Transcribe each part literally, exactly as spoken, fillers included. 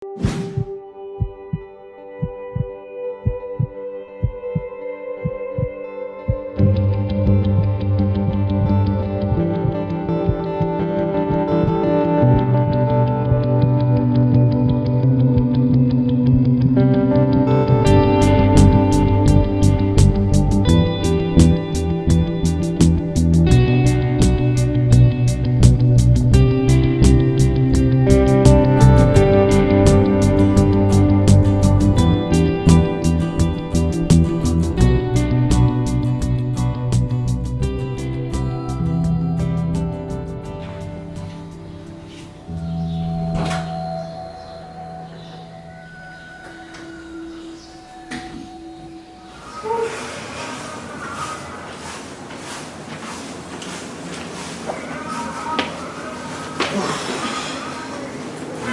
M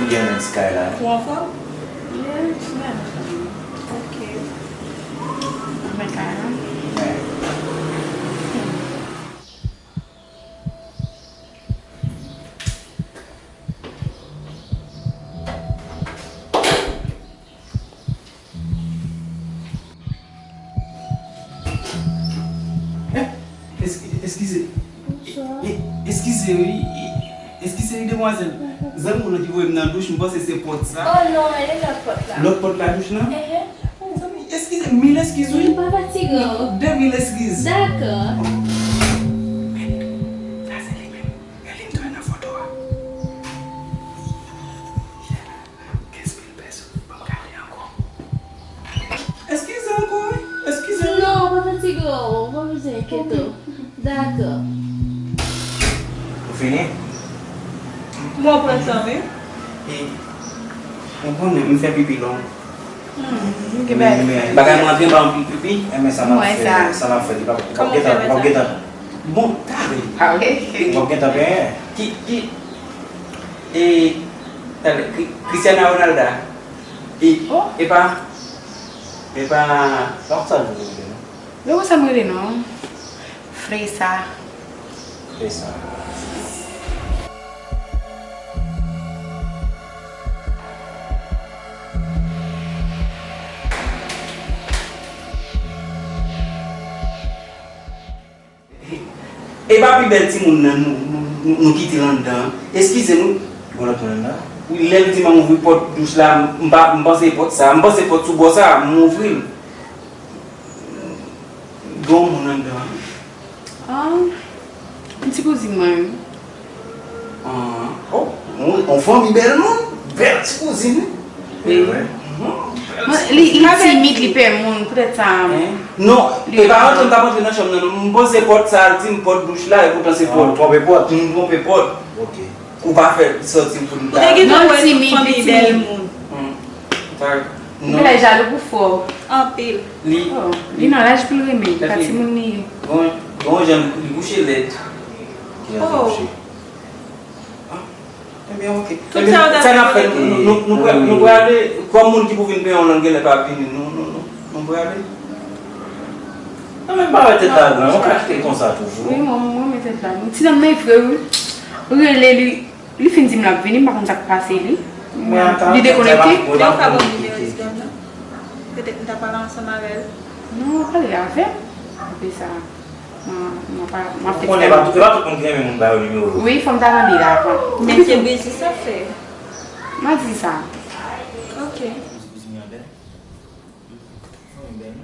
gen nan Sky la. Ou anfòm? Yes, man. Ok. Mwen kay la. Eh, eski-, eskize. Bonswa. E, eskize, wi. E, eskize, wi, demwazèl. Zanmi w lan ki voye m nan douch, m panse se pòt sa. Oh non, e lòt pòt la. Lòt pòt la douch lan? Ehe. Oh, zanmi, eskize, mil eskiz, wi. M pa fatige w. De mil eskiz. Dakò. Oh. Men, sa se li menm. E li m t wè nan foto a. Kenz mil pèso, ban m gade ankò. Eskize ankò, wi. Eskize. Non, pa fatige w, pa bezwen enkyete w. Dakò. Ou fini? Mwen pran tan, wi. E, ou konnen, m fè pipi long. Hmm, m gen bagay. Bagay mwen antre ba m pipi. Enben sa m ap fè, sa m ap fè, li p ap, li p ap gentan, li p ap gentan. Bon, talè. Ah, ok. Li p ap gentan benyen. Ki, ki, E, talè, Cri-, Cristiana Ronalda. E, oh, e pa, e pa, pa sa l vle rele, non? Men konsa m rele, non. Fresa. Fresa. E pa pi bèl timoun nan nou, nou, nou, nou kite l anndan an? Eskize nou. Gon lòt moun anndan? Wi, lè l di m ouvri pòt douch la, m pa, m panse pòt sa, m panse pòt sou bò sa, m ouvri l. Gon moun anndan an. Ah, yon ti kouzin mwen. Ah, oh, yon, yon fanmi bèl moun, bèl ti kouzin wi. Wi. Mwen, li, li timid, li pè moun, poutèt sa. Hein? Non, e pa rantre m t ap rantre nan chanm nan, non. M panse pòt sa, l di m pòt douch la, epoutan se pòt. Twonpe pòt. M twonpe pòt. Ok. Ou pa fè sòti pou n ta. Ou te gentan wè tout fanmi bèl moun. Hmm. Sa, non. Li jalou pou fò. Anpil. Li, oh, li nan laj pou l renmen, li pa timoun li ye. Bon, bon, jan li kouche lèd. Ki jan li kouche? Ah, ebyen, ok. Tout sa yo ta fè pou nou. Nou, nou, nou prale, kòm moun ki pou vin penyen w lan genlè pa vini. Nou, nou, nou, nou prale. Non, men pa wè tèt la gran, ou ka kite l konsa toujou. Wi, mwen, mwen, mwen, tèt la gran. Ti nanm nan fre, wi. Rele li, li fin di m l ap vini, m pa konn sa k pase li. Li dekonekte. Lè w ka ban m nimewo ti nanm nan? Petèt m ta pale ansanm avè l. Non, pale avè m. Apre sa. Mwen, mwen pa, mwen ap... Ou konnen, e pa tout, e pa tout moun ki renmen moun ba yo nimewo yo. Wi, fò m ta rele l avan. Men se biznis l ap fè. M a di sa. Ok. Kouzin an bèl. Fanmi bèl, non?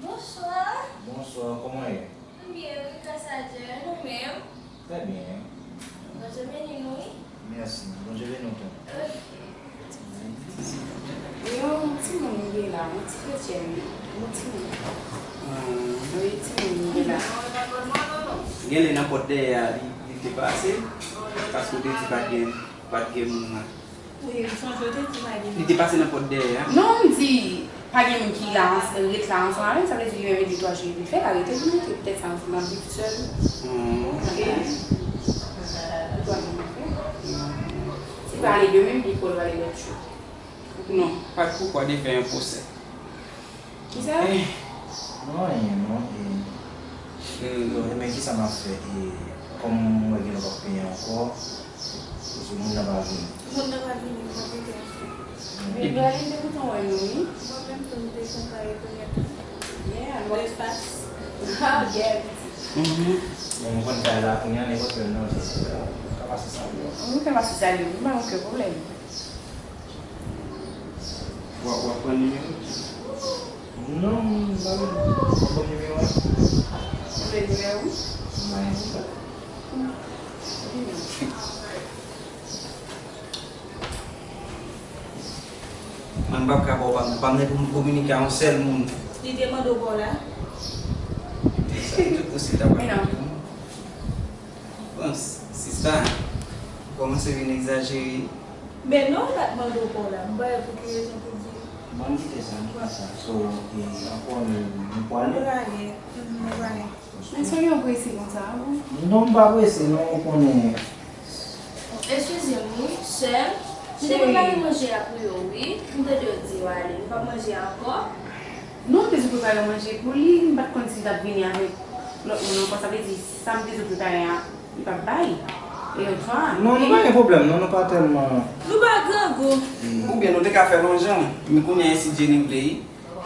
Bonswa. Bonswa, kòman w ye? M byen, wi, gras a Dye. Nou menm? Trè byen. Bondye beni nou, wi. Mèsi. Bondye beni w tou. Ok. Yon timoun m gen la, yon ti kretyèn, yon timoun. Ah, yon timoun m gen la. Genlè nan pòt dèyè a, li, li te pase, paske w te di pa t gen, pa t gen moun la. Wi, m sonje w te di pa gen moun. Li te pase nan pòt dèyè a. Non, m di, pa gen moun ki la, ret la ansanm avè m, sa vle di li menm e de twa jou li te fè la, rete vin rete, poutèt sa, m ap viv sèl. Hmm. Ok. De twa jou li fè. Si l pa ale demen, m di pou l ale lòt jou. Non, pa t poukwa de fè yon pwosè. Kisa? Eh, non, anyen, non, eh. Hmm. Bon, men kisa m ap fè, eh, kòm m wè genlè w p ap penyen ankò, Moun nan pa vini. Moun nan pa vini, mwen te gen. Epi Berlin te kontan wè nou, wi. Mwen menm tou, m te kontan retounen tou. Yeah, m te fas. Ah, yeah, pitit. Mhm. Bon, mwen konn kay la kounye a, nenpòt lè nan, se sa, ka pase salye. Wi, ka pase salye, wi, pa gen okenn pwoblèm. W ap, w ap pran nimewo? Non, m pa vle. W ap ban m nimewo a? Ou vle nimewo m? M pa gen kontak. Mwen, m p ap ka ba w pa m nan. Pa m nan pou m kominike a yon sèl moun. Li te mande w ba w la? Sa ki tout posib ta pral. Bon, sista, ou kòmanse vin egzajere. Men non, l ap mande w pa w la. M pa wè pou ki rezon pou di. Ban m kite sa, m kite sa. So, e, ankò, nou, nou pwale? Nou pwale. Mhm, nou pwale. Men sa w gen w prese konsa, wi? Non, m pa prese, non, ou konnen. Eskize m, wi, sè m. M te prepare manje a pou yo, wi. M tande yo di yo ale. Nou p ap manje a ankò? Non, m te sou prepare manje pou li, m pa t konn si l t ap vini avèk lòt moun ankò. Sa vle di, sa m te sou prepare a, li p ap bay. E yo twa. Non, nou pa gen pwoblèm, non, nou pa tèlman. Nou pa grangou. Oubyen nou te ka fè l yon jan, men kounye a si Jenny vle,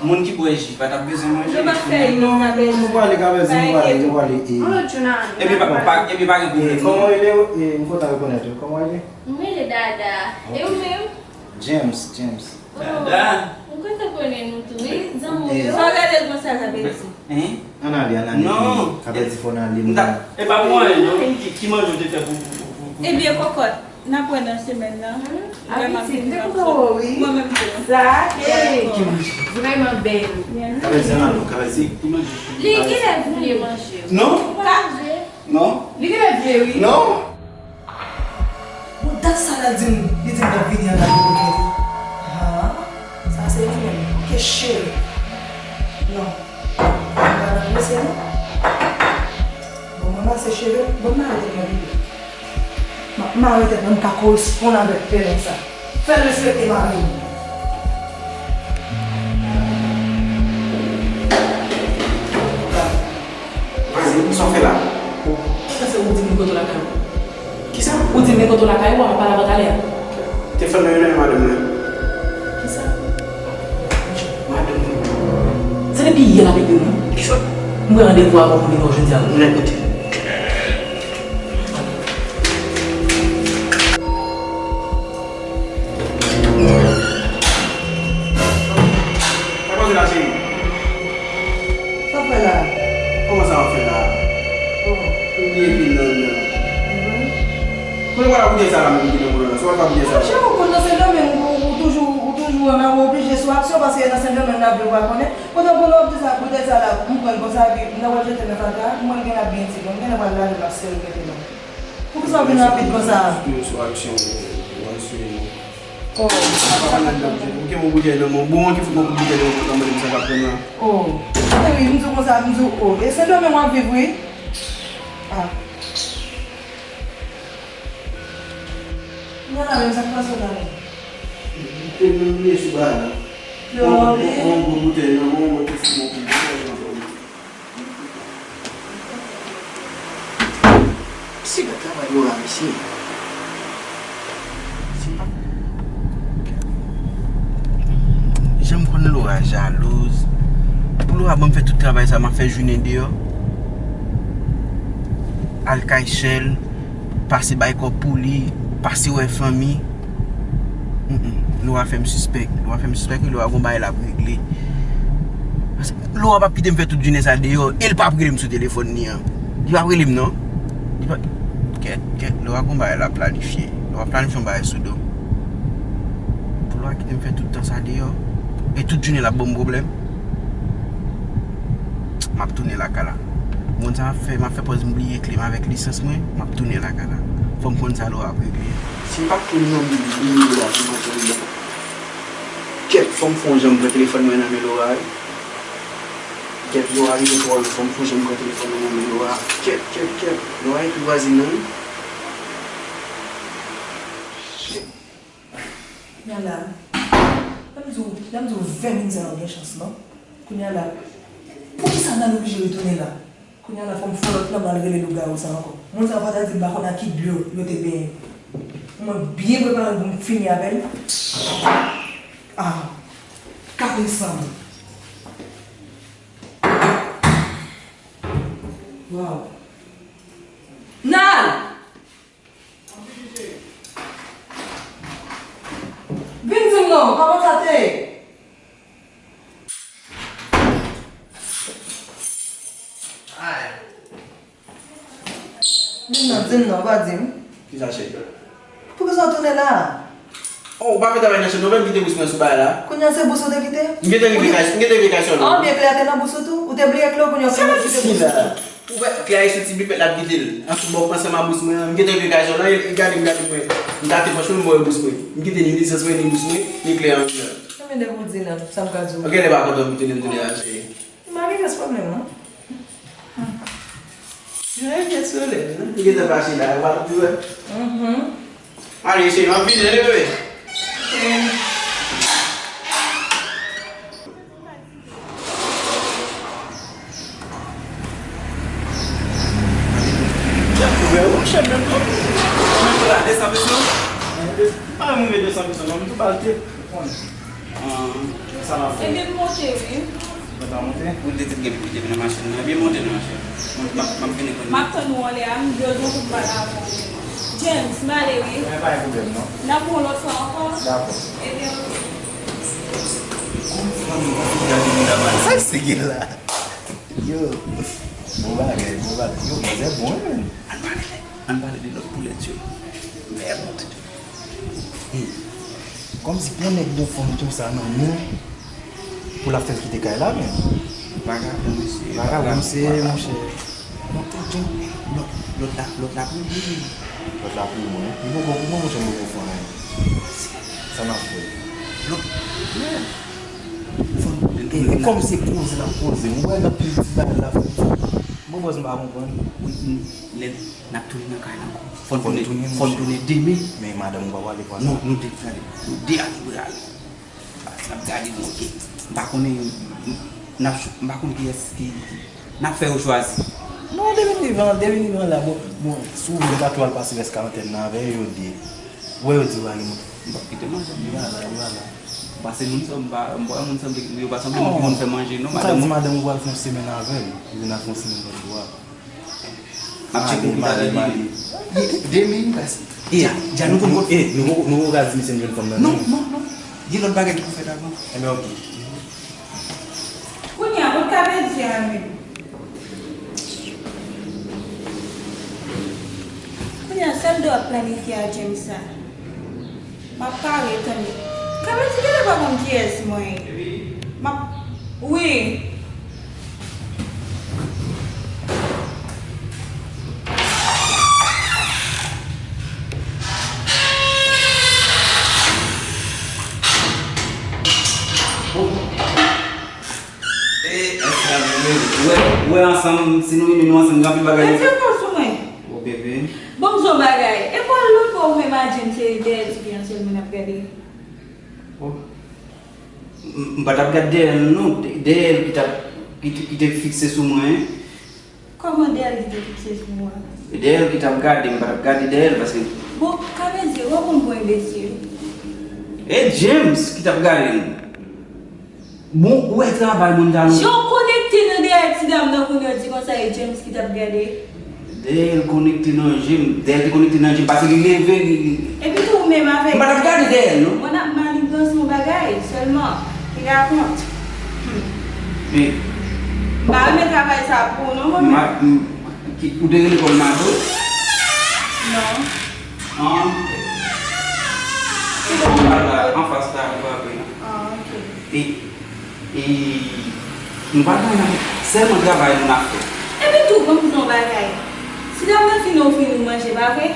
moun ki bwè ji pa t ap bezwen manje. Nou pa fè yon. Non, non, nou pwale, Kabèdi, nou pwale, nou pwale, e. Yon lòt jou n a, n a. Epi pa, pa, epi pa gen pwoblèm, non. Kòman w rele, e, m kontan rekonèt ou. Kòman w rele? M rele Dada. E ou menm? James, James. Dada. M kontan konnen nou tou, wi, zanmi w yo. Sa w rele l konsa, Kabèdi? Hein? Ann ale, ann ale. Non. Kabèdi fò n ale, m ta, e pa pou anyen, non. Ki, ki manje w te fè pou, pou, pou, pou, pou. Ebyen, kòkòt, n ap wè nan semèn nan. Hmm? Vrèman, se kontan. Mwen menm tou. Sa, e, vrèman bèl. Kabèdi, ann ale, Kabèdi. Li genlè vle manje. Non. Ou pa manje? Non. Li genlè vle, wi. Non. Bon, dat sa l al di m, li di m l ap vini an Ayiti pou fete. Ha, sa se li menm. Oke, cheri. Non. M pa nan prese, non. Bon, mwen pase cheve m, bon, m mare tèt mwen pito. M ap mare tèt mwen, m ka koresponn avèk pèlen sa. Fè l respekte mari m. Vazi, kisa w fè la? Kisa se ou di m li kote w lakay ou? Kisa? Ou di m li kote w lakay ou, w ap pale avè w talè a. Telefòn nan rele madanm mwen. Kisa? Madanm mwen. Se depi yè l ap epi w, non? Kisa? Mwen randevou avè w pou vin wè w jodi a. Mwen kote. Sa koze la, cheri? Sa w fè la? Kòman sa w fè la? Oh. Ou bliye pil nan, nan. Mhm. Konnen w ap boutèy sa la menm ki nan konnen la. Sa w ap boutèy sa la? Monchè, ou konn nan Sendomeng, ou, ou toujou, ou toujou ann, ou oblije sou aksyon, paske nan Sendomeng n ap viv, ou pa konnen. Pandan konnen w ap di sa, boutèy sa la, m pran l konsa, epi m nan wè l jete nan fatra, m wè l genlè ap gen ti, bon, m genlè pral lave, m ap sere kèk non. Poukisa w vin rapid konsa? Sou, sou aksyon, ou al sou. Oh. Papa nan dòm, ou gen yon boutèy nan men w, bon, an ki fout mwen pou boutèy nan men w, mande m sa k ap pran la. Oh. Mezanmi, m di w konsa, m di w, oh. E Sendomeng w ap viv, wi. Ah. Kounye a la menm, sa k pase w la menm? Te menm bliye sou bagay la. Yon gwo boutèy nan men w, mwen te sou mwen pou boutèy nan men w. Misye ka travay Laura, mesye. Misye pa. Jan m konn Laura jalouz. Pou Laura ban m fè tout travay sa, m ap fè jounen deyò. Al kay sè l, pase bay kòb pou li, pase wè fanmi. Mm, mm. Laura fè m sispèk. Laura fè m sispèk, wi, Laura gon bagay l ap regle. Paske Laura p ap kite m fè tout jounen sa deyò, e l p ap rele m sou telefòn li an. Li p ap rele m, non. Li p ap, kèt, kèt, Laura gon bagay l ap planifye. Laura planifye yon bagay sou do m. Pou Laura kite m fè tout tan sa deyò, e tout jounen l ap ban m pwoblèm. M ap tounen lakay la. Moun sa m ap fè, m ap fè pòz m bliye kle m avèk lisans mwen, m ap tounen lakay la. Fò m konn sa Laura ap regle. Si m pa t konn nan bib li, li la, si m pa t konn nan. Kèt, fò m fè yon jan m pran telefòn mwen nan men Laura, wi. Kèt, Laura rive twò lwen, fò m fè yon jan m pran telefòn mwen nan men Laura. Kèt, kèt, kèt, Laura ekri vwazin nan, wi. Shit. Kounye a la, lè m di w, lè m di w ven minit sa yo gen chans, non? Kounye a la, poukisa n al oblije retounen la? Kounye a la, fò m fè lòt plan, m al rele lougawou sa ankò. Moun sa yo pa ta di m pa konn ak ki dlo yo te benyen. Mwen byen prepare pou m fini avè l. Ah, ka desann. Waw. Nal! Vin di m non, kòman sa te ye? Ay. Di m non, di m non, pa di m. Kisa cheri? Poukisa w tounen la? Oh, ou pa fè travay nan chanm non, men m kite bous mwen sou bagay la. Kounye a se bous ou te kite? M gentan rive kay, m gentan rive kay sèlman. Ah, byen klè te nan bous ou tou? Ou te bliye kle w kounye a se bous ou te kite? Ou wè, klè a soti bipèt la ap kite l. Ansanm, bon, ansanm a bous mwen an. M gentan vin kay sèlman, e gade m, gade mwen. M gate pòch mwen, m wè bous mwen. M kite ni lisans mwen, ni bous mwen, ni klè an menm. Sa men de pou di la, sa m ka di w. Ok, lè pa kontan pou tounen, m tounen a cheri. M pa gen pyès pwoblèm, non. Yo, e pyès pwoblèm, non. M gentan fache la, ou pa konprann? Mhm. Ale, cheri, m ap vini, leve. Ok. Chèf, ou wè, ou chèf menm non. Mwen tou la, de san peso. Pa move de san peso non, m tou ba l te. An, sa va fè. Ebyen, m monte, wi. Ou kontan monte? Ou te di gen pou te vin nan machin nan. Ebyen, monte non, chèf. M ap, m ap vini kounye a. M ap tann ou anlè a, m jwe yon kout bal avè w. James, m ale, wi. Men pa gen pwoblèm, non. N ap wè w lòt fwa ankò. Dakò. Ebyen, ok. Sa se gen la? Yo, bon bagay, bon bagay. Yo, manzè bon, wi, menn. Ann pale de, ann pale de lòt boulèt yo. Mèd. Hey, kòmsi pou yon nèg gen fanm konsa nan men l, pou l ap fè l kite kay la, menn. Vagabon, mesye. Vagabon, mesye, monchè. Lòt la, lòt, lòt la pou li. Lòt la pou mwen. Li poko pou mwen, monchè, m poko fè anyen. Sa n ap fè? Lòt. Yeah. Fò n... E, e kòm se koze n ap koze, m wè nan pil ti bagay la, fò n... Bon, bòs, m pa konprann. Wi, n... lè n ap tounen nan kay la ankò. Fò n tounen, fò n tounen demen. Men madanm ou pa pale konsa. Non, nou de, gade, nou de a nou pral. N ap gade nou, ok. M pa konnen, n ap, m pa konn kiyès ki, n ap fè yo chwazi. Non, depi n rive an, depi n rive an la, bon, bon, si w vle, m ka tou al pase rès karantèn nan avè yo de. Wè yo di w ale, montre. M p ap kite manje. Li pa la, li pa la. Pase moun sa, m pa, m pa wè moun sa, yo pa sanble moun ki konn fè manje, non, madanm. M ka di madanm ou pral fè yon semèn avè l. Li vin al fè yon semèn nan dwa. M ap tcheke pou talè demen. Demen, pase. E, dja, dja nou konn kot. E, nou, nou pral di misye n jwenn fanm nan. Non, non, non. Gen lòt bagay ki pou fèt avan. Enben, ok. Kounye a, kot Kabedye a menm? Kounye a, sèl de w ap planifye a James sa. M ap pare, tande. Kabedye genlè pa konn kiyès mwen ye. M ap, wi. Bon. E, ansanm, ou wè, ou wè ansanm, si nou ini nou ansanm, gen anpil bagay. Mete kò sou mwen. O bebe. Ban m di w yon bagay. E pa lòt bò ou menm a James se dèyè tifi an sèlman n ap gade? O. M, m pa t ap gade dèyè l non, dèyè l ki t ap, ki te, ki te fikse sou mwen. Kòman dèyè l ki te fikse sou ou a? E dèyè l ki t ap gade m, m pa t ap gade dèyè l, paske... Bon, Kabedye, ou konn pou enbesil. E James ki t ap gade m. Bon, ou wè travay moun sa non. Jan w konekte nan dèyè ti dam nan kounye a, w di konsa e James ki t ap gade. Dèyè l konekte nan je m, dèyè l te konekte nan je m, paske li leve, li, li... Epi tou ou menm avèk... M pa t ap gade dèyè l non. Mwen ap maniganse yon bagay sèlman. Ki rakont? Hmm. Men. M pa renmen travay sa pou ou non, mwen menm. Ma, m, ki, ou te rele kò m Mado? Non. An? Ki bò? Anba la, anfas la, ou pa vle. Ah, ok. E, e, nou pa gen anyen, sèlman travay nou n ap fè. Epi tou, ban m di w yon bagay. Si dam nan fin ofri nou manje, pa vre?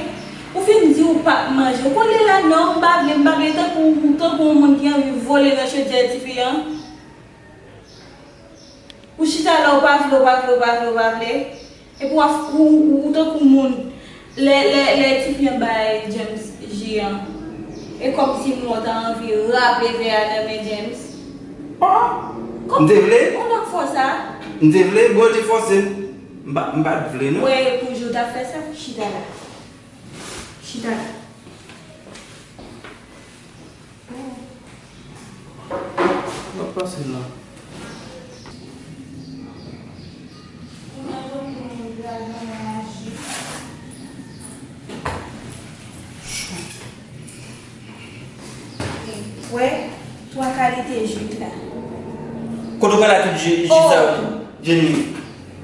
Ou fin di ou p ap manje. Ou konn lè la, non, m pa vle, m pa vle, tankou, tankou yon moun ki anvi vole nan chodyè tifi an. Ou chita la, ou pa vle, ou pa vle, ou pa vle, ou pa vle. Epi w ap, ou, ou, ou tankou moun, lè, lè, lè tifi an bay James ji an, e kòmsi moun an ta anvi rape vè a nan men James. Oh! M te vle? Kòman k fè sa? M te vle, bon, yo te fòse m. M pa, m pa t vle, non. Wè, pou jou w t ap fè sa, chita la. Chita la. Sa k pase la? Wè, twa kalite jwit la. Kote w pral ak tout jwit sa yo? Jenny.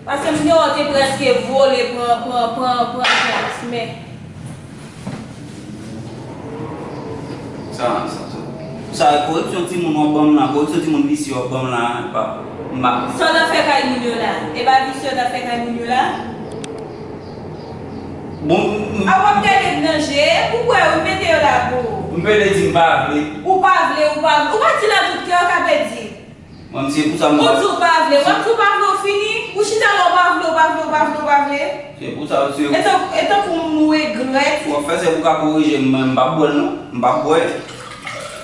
Paske m te wè w te prèske vole pran, pran, pran, pran plas, men. Sa, sa, sa. Sa, koreksyon timoun w ap ban m la, koreksyon timoun visye w ap ban m la, pa, m pa. Sa w t ap fè kay moun yo la? E pa visye w t ap fè kay moun yo la? Bon, m- A w ap gade m nan je, ou kwè ou mete yo la pou ou? M vle di m pa vle. Ou pa vle, ou pa vle. Ou pa di la tout kè w ka pe di. Mwen, se pou sa m Ou di w pa vle, w ap di w pa vle, w fini. Ou chita la, w pa vle, w pa vle, w pa vle, w pa vle. Se pou sa, se E tan, e tankou m regrèt. W ap fè, se pou ka korije m, men m p ap bwè l non. M p ap bwè.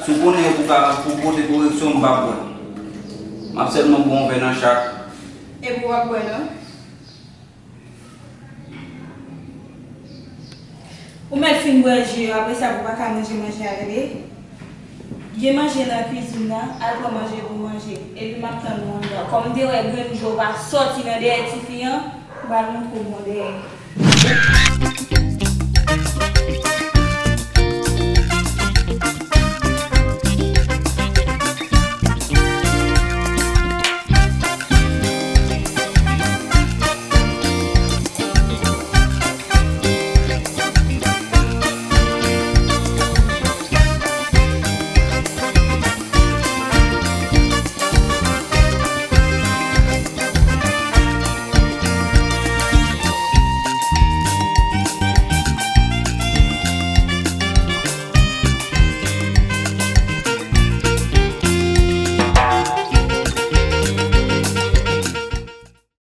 Si w konnen pou ka, pou pote koreksyon, m p ap bwè. M ap sèlman bwè yon vè nan chak. Epi w ap bwè non. Ou mèt fin bwè ji yo, apre sa pou w pa ka manje manje a, tande. Gen manje nan kwizin nan, al pran manje pou w manje. Epi m ap tann ou anndan. Kòm m te wè grenn je w pa sòti nan dèyè tifi an, m pral montre w bon dèyè.